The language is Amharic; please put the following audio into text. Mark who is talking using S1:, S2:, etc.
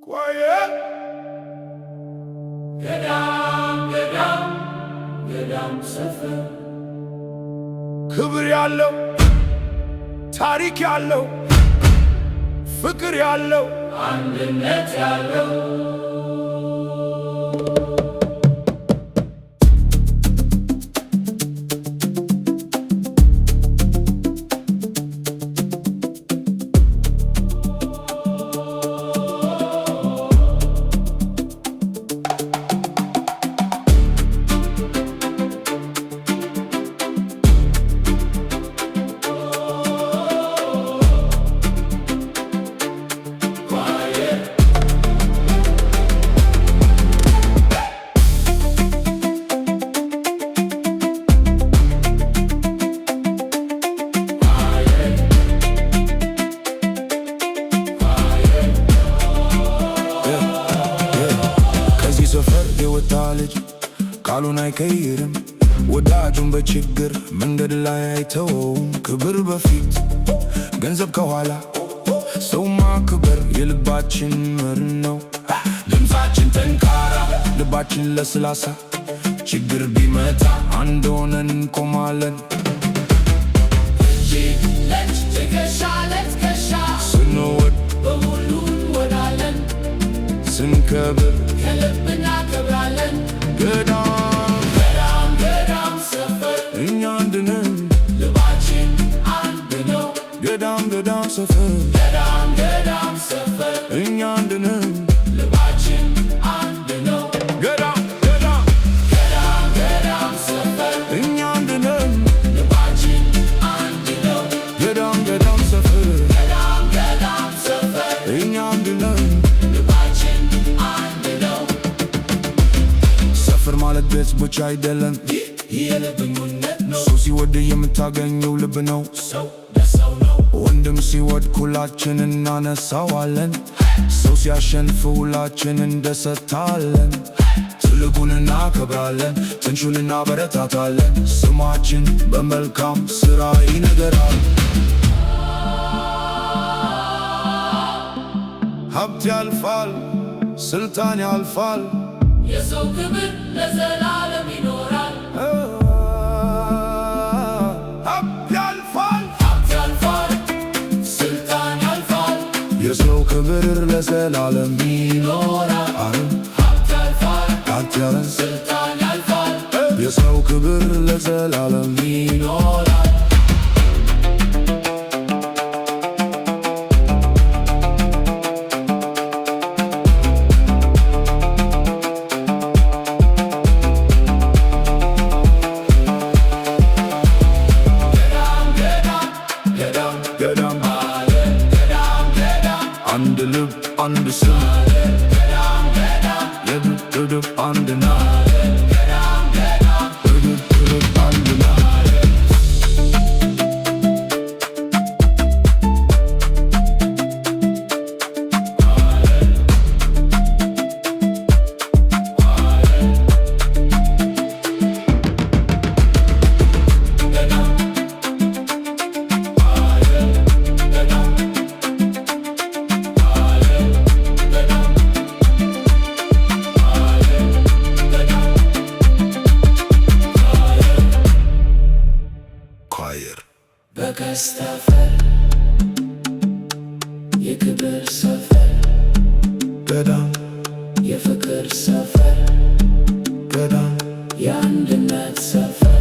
S1: Quiet.
S2: ገዳም ገዳም ገዳም ሰፈር።
S1: ክብር ያለው፣ ታሪክ ያለው፣ ፍቅር ያለው፣
S2: አንድነት ያለው። Quiet. Quiet. Quiet.
S3: ከዚህ ሰፈር የወጣ ልጅ ቃሉን አይቀይርም። ወዳጁን በችግር መንገድ ላይ አይተወውም። ክብር በፊት፣ ገንዘብ ከኋላ፣ ሰው ማክበር የልባችን መርህ ነው። ድምፃችን ጠንካራ፣ ልባችን ለስላሳ፣ ችግር ቢመጣ አንድ ሆነን እንቆማለን።
S2: እጅ ለእጅ፣ ትከሻ ለትከሻ፣
S3: ስንወድ
S2: በሙሉ እንወዳለን።
S3: ስንከብር
S2: ከልብ እናከብራለን።
S3: ገዳም
S2: ገዳም ገዳም ሰፈር፣
S3: እኛ አንድ ነን።
S2: ልባችን አንድ ነው።
S3: ገዳም ገዳም ሰፈር፣
S2: ገዳም ገዳም ሰፈር፣
S3: እኛ አንድ ነን።
S2: ልባችን አንድ ነው።
S3: ገዳም ገዳም
S2: ገዳም ገዳም ሰፈር፣
S3: እኛ አንድ ነን።
S2: ልባችን አንድ ነው።
S3: ገዳም ገዳም ሰፈር፣
S2: ገዳም ገዳም ሰፈር፣
S3: እኛ አንድ ነን።
S2: ልባችን አንድ ነው።
S3: ሰፈር ማለት ቤት ብቻ አይደለም።
S2: ይህ የልብ ግንኙነት ነው።
S3: ሰው ሲወድ የምታገኘው ልብ ነው።
S2: ሰው ለሰው ነው።
S3: ወንድም ሲወድቅ ሁላችን እናነሳዋለን። ሰው ሲያሸንፍ ሁላችን እንደሰታለን። ትልቁን እናከብራለን፣ ትንሹን እናበረታታለን። ስማችን በመልካም ስራ ይነገራል። ሀብት ያልፋል፣ ስልጣን ያልፋል።
S2: የሰው ክብር ለዘላለም ይኖራል።
S3: ሀብት ያልፋል፣
S2: ሀብት ያልፋል፣ ስልጣን ያልፋል፣
S3: የሰው ክብር ለዘላለም
S2: ይኖራል። ሀብት ያልፋል፣
S3: ሀብት ያልፋል፣
S2: ስልጣን ያልፋል፣
S3: የሰው ክብር ለዘላለም
S2: ይኖራል። ገዳም ገዳም
S3: ገዳም ገዳም
S2: አለ ገዳም ገዳም፣
S3: አንድ ልብ፣ አንድ ስም፣
S2: አለ ገዳም ገዳም፣
S3: የድብ ድብ አንድ ና፣
S2: አለ ገዳም ገዳም፣
S3: ድብ ድብ አንድ ና።
S2: አለ። ገዳም አለ ገዳም አለ ገዳም አለ ገዳም አለ።
S3: Choir.
S2: በቀስተፈር የክብር ሰፈር፣
S3: ገዳም
S2: የፍቅር ሰፈር፣
S3: ገዳም
S2: የአንድነት ሰፈር።